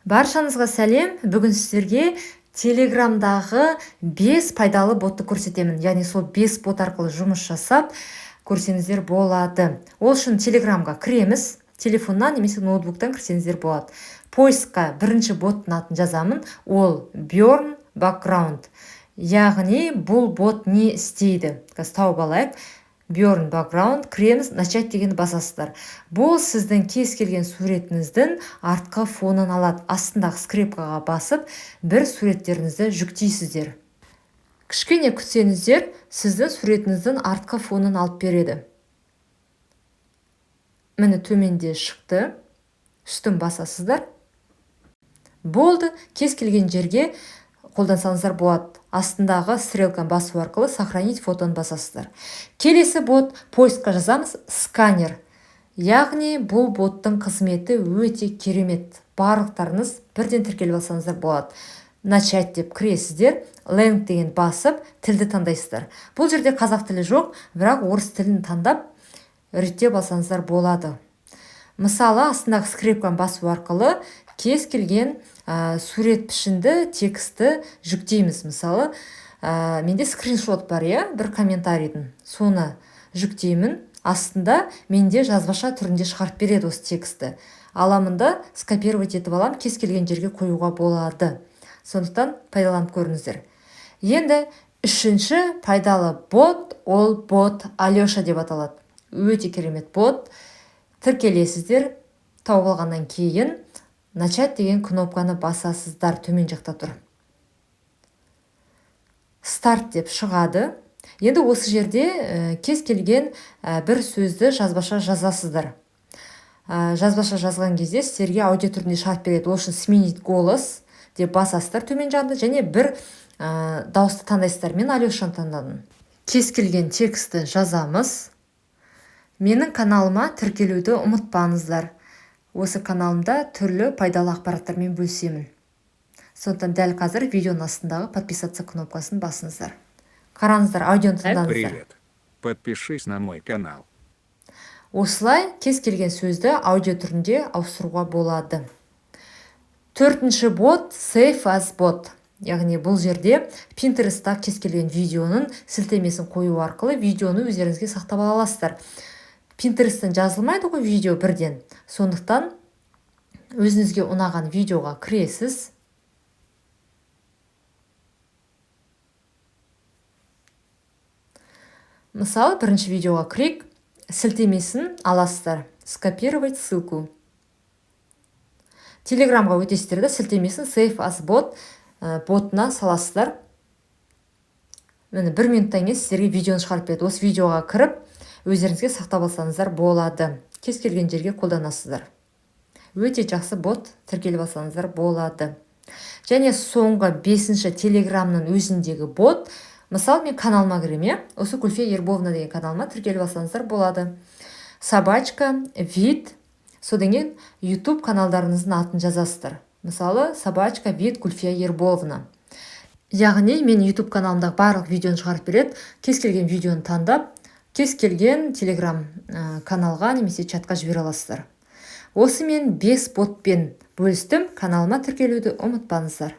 Баршаңызға сәлем! Бүгін сіздерге Телеграмдағы 5 пайдалы ботты көрсетемін. Яғни сол 5 бот арқылы жұмыс жасап көрсеңіздер болады. Ол үшін Телеграмға кіреміз. Телефоннан немесе ноутбуктан кірсеңіздер болады. Поискқа бірінші боттың атын жазамын. Ол Burn Background. Яғни бұл бот не істейді? Қазір тауып алайық. Burn Background кіреміз, начать дегенді басасыздар. Бұл сіздің кез келген суретіңіздің артқы фонын алады. Астындағы скрепкаға басып, бір суреттеріңізді жүктейсіздер. Кішкене күтсеңіздер, сіздің суретіңіздің артқы фонын алып береді. Міне, төменде шықты. Үстін басасыздар. Болды, кез келген жерге қолдансаңыздар болады. Астындағы стрелканы басу арқылы сохранить фотоны басасыздар. Келесі бот, поискқа жазамыз сканер. Яғни бұл боттың қызметі өте керемет. Барлықтарыңыз бірден тіркеліп алсаңыздар болады. Начать деп кіресіздер, Lang деген басып, тілді таңдайсыздар. Бұл жерде қазақ тілі жоқ, бірақ орыс тілін таңдап, реттеп алсаңыздар болады. Мысалы, астындағы скрепканы басу арқылы кез келген сурет пішінді текстті жүктейміз. Мысалы, менде скриншот бар, иә, бір комментарийдің. Соны жүктеймін. Астында менде жазбаша түрінде шығарып береді осы текстті. Аламын да, скопировать етіп аламын, кез келген жерге қоюға болады. Сондықтан пайдаланып көріңіздер. Енді үшінші пайдалы бот, ол бот Алеша деп аталады. Өте керемет бот. Тіркелесіздер, тауып алғаннан кейін начать деген кнопканы басасыздар, төмен жақта тұр. Старт деп шығады. Енді осы жерде кез келген бір сөзді жазбаша жазасыздар. Жазбаша жазған кезде сіздерге аудио түрінде шығарып береді. Ол үшін сменить голос деп басасыздар төмен жағында және бір дауысты таңдайсыздар. Мен Алешаны таңдадым. Кез келген текстті жазамыз. Менің каналыма тіркелуді ұмытпаңыздар. Осы каналымда түрлі пайдалы ақпараттармен бөлісемін. Сондықтан дәл қазір видеоның астындағы подписаться кнопкасын басыңыздар. Қараңыздар, аудионы тыңдаңыздар. Привет. Подпишись на мой канал. Осылай кез келген сөзді аудио түрінде ауыстыруға болады. Төртінші бот Save as bot. Яғни бұл жерде Pinterest'та кез келген видеоның сілтемесін қою арқылы видеоны өздеріңізге сақтап ала аласыздар. Pinterest'тен жазылмайды ғой видео бірден. Сондықтан өзіңізге ұнаған видеоға кіресіз. Мысалы, бірінші видеоға кірейік, сілтемесін аласыздар. Скопировать ссылку. Телеграмға өтесіздер де, сілтемесін Save as bot ботына саласыздар. Міне, бір минуттан кейін сіздерге видеоны шығарып береді. Осы видеоға кіріп, өздеріңізге сақтап алсаңыздар болады. Кез келген жерге қолданасыздар. Өте жақсы бот, тіркеліп алсаңыздар болады. Және соңғы бесінші Телеграмның өзіндегі бот. Мысалы, мен каналыма кіремін, иә? Осы Гүлфия Ерболовна деген каналыма тіркеліп алсаңыздар болады. Собачка, вид, содан кейін YouTube каналдарыңыздың атын жазасыздар. Мысалы, собачка, вид, Гүлфия Ерболовна. Яғни мен YouTube каналымдағы барлық видеоны шығарып береді. Кез келген видеоны таңдап, кез келген Telegram каналға немесе чатқа жібере аласыздар. Осы мен 5 ботпен бөлістім. Каналыма тіркелуді ұмытпаңыздар.